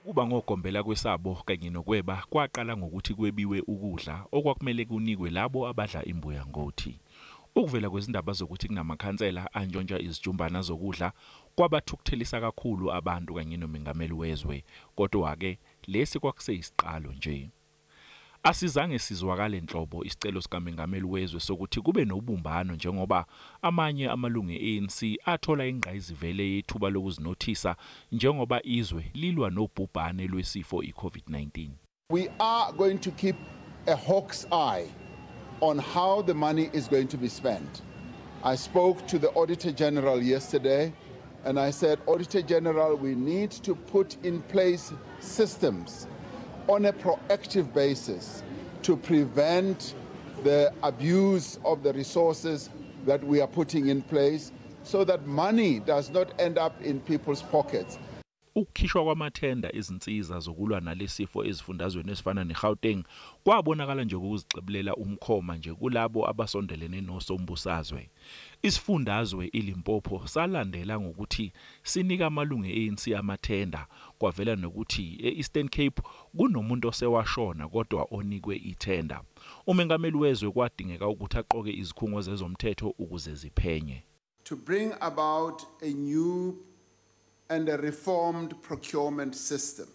Kuba ngogombela kwesabo kanye nokweba kwaqala ngokuthi kwebiwe ukudla okwakumele kunikwe labo abadla imbuya ngothi. Ukuvela kwezindaba zokuthi kunamakhansela antshontsha izijumbana zokudla kwabathukuthelisa kakhulu abantu kanye nomengameli wezwe, kodwa-ke lesi kwakuseyisiqalo nje. Asizange sizwakale nhlobo isicelo sikamengameli wezwe sokuthi kube nobumbano njengoba amanye amalungu e-ANC athola ingqayizivele yethuba lokuzinothisa njengoba izwe lilwa nobhubhane lwesifo i-COVID-19. We are going to keep a hawk's eye on how the money is going to be spent. I spoke to the Auditor General yesterday and I said, "Auditor General, we need to put in place systems on a proactive basis to prevent the abuse of the resources that we are putting in place so that money does not end up in people's pockets." Ukukhishwa kwamathenda izinsiza zokulwa nalesifo ezifundazweni ezifana neGauteng kwabonakala nje ukuzixebulela umkhoma nje kulabo abasondelene nosombusazwe. Isifundazwe iLimpopo salandela ngokuthi sinika amalungu e-ANC amathenda, kwavela nokuthi e-Eastern Cape kunomuntu osewashona kodwa onikwe ithenda. Umengameli wezwe kwadingeka ukuthi aqoke izikhungo zezomthetho ukuze ziphenye. To bring about a new and a reformed procurement system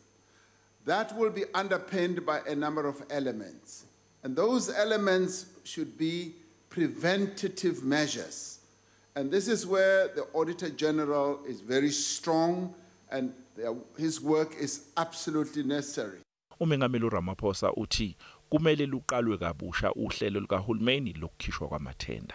that will be underpinned by a number of elements. And those elements should be preventative measures. And this is where the Auditor General is very strong and his work is absolutely necessary. Umengameli uRamaphosa uthi kumele luqalwe kabusha uhlelo lukahulumeni lokukhishwa kwamathenda.